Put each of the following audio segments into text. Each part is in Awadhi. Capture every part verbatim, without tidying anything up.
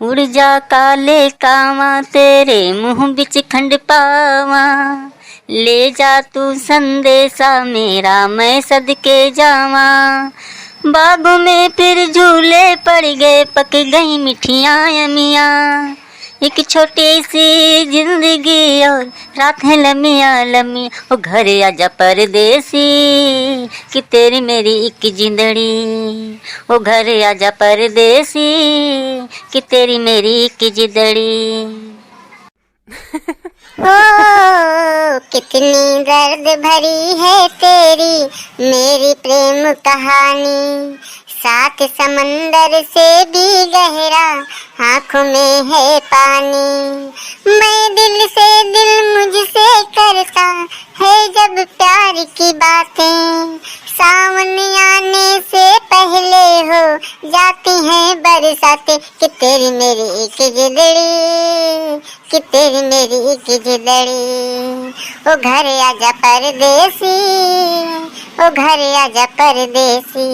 उड़ जा काले कावां, तेरे मुंह बिच खंड पावां, ले जा तू संदेसा मेरा, मैं सदके जावां। बागों में फिर झूले पड़ गए, पक गई मिठियां अमियां। एक छोटी सी जिंदगी और रात है लमिया लमिया। ओ घर आजा परदेसी, कि तेरी मेरी एक जिंदड़ी। ओ घर आजा परदेसी, कि तेरी मेरी एक जिंदड़ी। ओ, कितनी दर्द भरी है तेरी मेरी प्रेम कहानी। सात समंदर से भी गहरा आँखों में है पानी। मैं दिल से दिल मुझसे करता है जब प्यार की बातें। सावन आने से पहले हो जाती हैं बरसातें। कि तेरी मेरी एक जिंदड़ी, कि तेरी मेरी एक जिंदड़ी। ओ घर आजा परदेसी, ओ घर आजा परदेसी।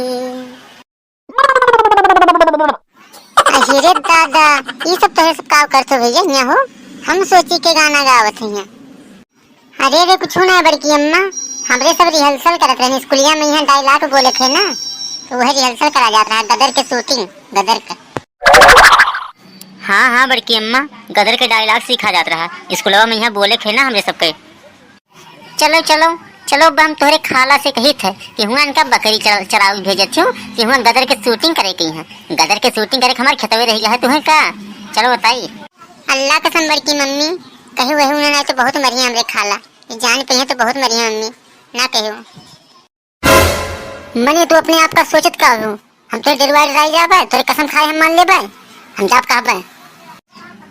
अरे दादा, ई सब तोहरे सब का करत हो भैया हियां हो? हम सोची के गाना गावत हइया। अरे रे, कुछ ना बड़की अम्मा, हमरे सब rehearsal करत रहनी स्कूलिया में, यहाँ dialogue बोले थे ना, तो वह rehearsal करा जात रहा, गदर के shooting, गदर का। हाँ हाँ बड़की अम्मा, गदर के dialogue सीखा जात रहा स्कूलवा में, यहाँ बोले थे ना हमरे सबके। चलो चलो चलो, अब हम तोहरे खाला से कही थे कि हुआ इनका बकरी चरा-, चरावे भेजत हूँ कि हुआ गदर के shooting करे के यहाँ, गदर के shooting करे के हमारे खेतवे रह गया है तुम्हें का? चलो बताई। अल्लाह कसम बड़की मम्मी, कही वही उन्हें नहीं तो बहुत मरिया हमरे खाला। ये जान पे है तो बहुत मरिया मम्मी, ना कहो। मने तू अपने आप का सोचत का हो? हम तोरे डेरवाए डराई जाबे, तोरे कसम खाए हम मान लेबे, हम जाब कहबे।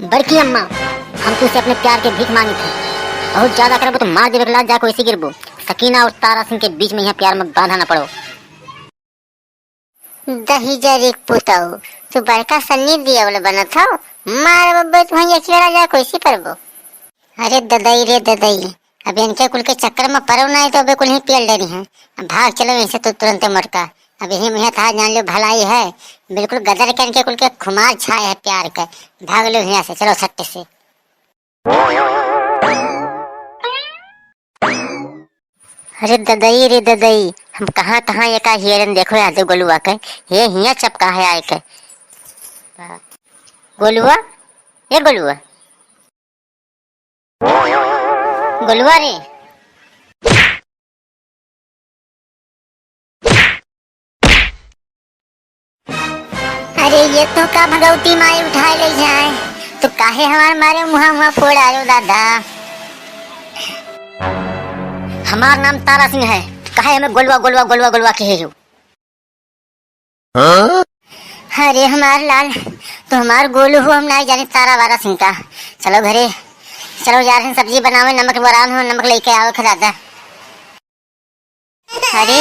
बड़की अम्मा, हम तुझसे अपने प्यार के भीख मांगी थे, बहुत ज्यादा करबो तो मार देबे के लात जा कोई सी गिरबो। सकीना और तारा सिंह के बीच में यहाँ प्यार में बाधा न पड़ो। दही जरी पुतऊ, तू बड़का सन्नी देओल बनत हो, मार बब्बे तुम्हें अकेला जा कोई सी परबो। अरे ददई रे ददई, अब इनके कुल के चक्कर में पड़ो नहीं तो अबे कुल ही पेल डरी हैं। अब भाग चलो इनसे तू तुरंत मोटका। अब यही मुझे था जान लो भलाई है, बिल्कुल गदर के इनके कुल के खुमार छाए है प्यार के। भाग लो यहाँ से, चलो सट्टे से। अरे ददई रे ददई, हम कहाँ कहाँ ये का हियरन देखो यहाँ तो गोलुआ के, ये हिया चपका है आए के। गोलुआ, ये गोलुआ। गोलुआ रे। अरे ये तो का भगवती माई उठाए ले जाए, तो काहे हमार मारे मुहा मुहा फोड़ आयो दादा। हमार नाम तारा सिंह है, काहे हमें गोलुआ गोलुआ गोलुआ गोलुआ कहे हो? हाँ? अरे हमार लाल, तो हमार गोलू हो, हम नाई जाने तारा वारा सिंह का। चलो घरे, चलो यार, हम सब्जी बनावे, नमक वरान हो, नमक लेके आओ खा दादा। अरे,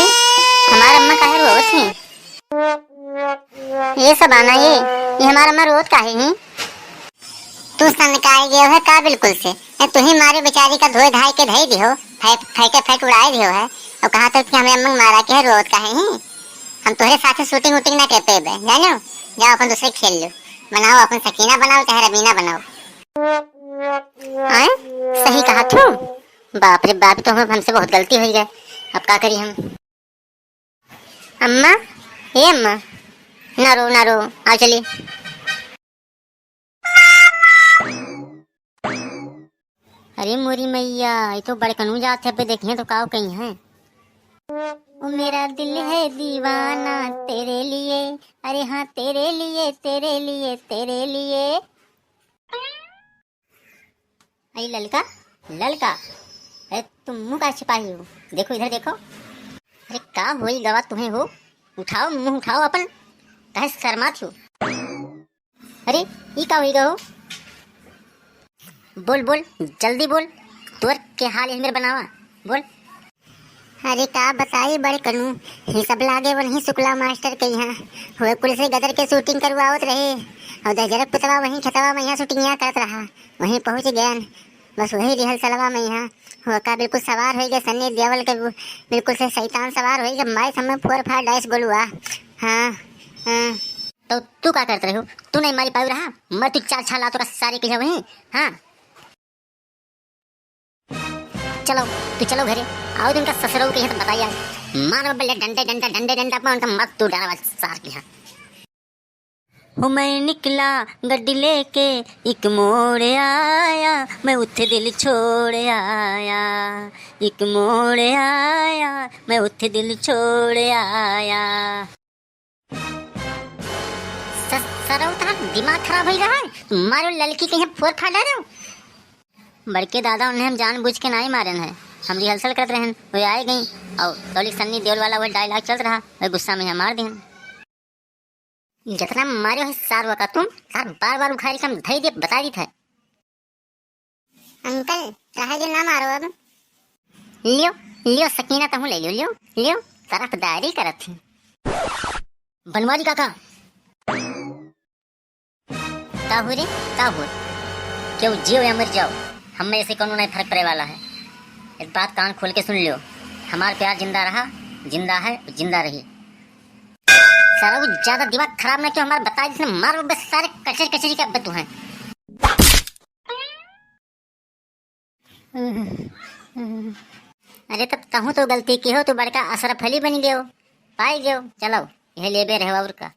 हमार अम्मा काहे रोवत ही? ये सब आना ये, ये हमार अम्मा रोवत काहे ही? तू सनकाए गयो है का बिल्कुल से? ए, तू ही मारे बेचारी का धोए धाए के धई दिहो, फै-, फैके फैक उड़ाए दिहो है। और कहा तो कि हमें अम्मा मारा के है, रोवत काहे ही? हम तोहरे साथे shooting वूटिंग ना कर पेबे, जानो? जाओ अपन दूसरे खेल लो, बनाओ अपन सकीना बनाओ चाहे रबीना बनाओ। आए? सही कहा तू। बाप रे बाप, तो हम, हमसे बहुत गलती हो गई। अब का करी हम? अम्मा, ए अम्मा, ना रो, ना रो, आओ चली। अरे मोरी मैया, ये तो बड़कनू जात है, पे देखिए तो काव कहीं है। ओ मेरा दिल है दीवाना तेरे लिए, अरे हाँ तेरे लिए, तेरे लिए, तेरे लिए। अरे ललका, ललका, अरे तुम मुंह का छिपाई हो? देखो इधर देखो। अरे का होई गवा तुम्हें हो? उठाओ मुंह उठाओ अपन, काहे शर्मात हो? अरे ई का होई गवा हो? बोल बोल जल्दी बोल, तोर के हाल है मेरे बनावा, बोल। अरे का बताई बड़कनू, ही सब लागे वही शुक्ला मास्टर के यहाँ, हुए कुल से गदर के shooting करवावत रहे, और दहिजरक पुतवा वहीं खेतवा में यहाँ shooting यहाँ करत रहा, वहीं पहुँच गयन। बस वही rehearsal वा में यहाँ हुआ का बिल्कुल सवार हो गया सन्नी देओल के, बिल्कुल से शैतान सवार हो गया, मारे समय फोर फार डाइस गोलुआ। हाँ, हाँ। तो तू का करत रहे हो? तू नहीं मारी पायु रहा? मर तू चार छाल लातो का सारे के वहीं। हाँ, चलो, तू चलो घरे। आओ तुमका ससुरऊ के यहाँ तो बताइए। मार बल्ले डंडे डंडा, डंडे डंडा पर उनका मत तू डरावा सार के यहाँ। हो मैं निकला गड्डी लेके, एक मोड़ आया, मैं उठे दिल छोड़ आया, एक मोड़ आया, मैं उठे दिल छोड़ आया। स-, सरऊ तहार दिमाग खराब होइ रहा है? मारो ललकी कहीं फोर फाड़ रहे हो। बड़के दादा उन्हें हम जानबूझ के नाहीं मारेन है, हम रिहर्सल करत रहन, वे आए गई और तौलिक सन्नी देओल वाला वह डायलॉग चलत रहा, वह गुस्सा में हम मार देन। जितना मारे हो सार का तुम, सार बार बार उखाड़ के हम धई दे, बता दी था। अंकल, रहे दे ना मारो अब। लियो, लियो सकीना तहूँ ले लियो, लियो, लियो, तरफदारी करत थी। बनवारी काका। का हो रे, का हो? केहू जियो या मर जाओ, हमें ऐसे कोनो नहीं फर्क पड़े वाला है। एक बात कान खोल के सुन लियो, हमार प्यार जिंदा रहा, जिंदा है, जिंदा रही। सारा कुछ ज्यादा दिमाग खराब ना क्यों, हमारे बता जिसने मार बस सारे कचर कचरी के अब तू है। अरे तब तहूँ तो गलती की हो, तू बड़का अशरफ अली बन गयो, पाई गयो। चलो, यह लेबे रहो और का।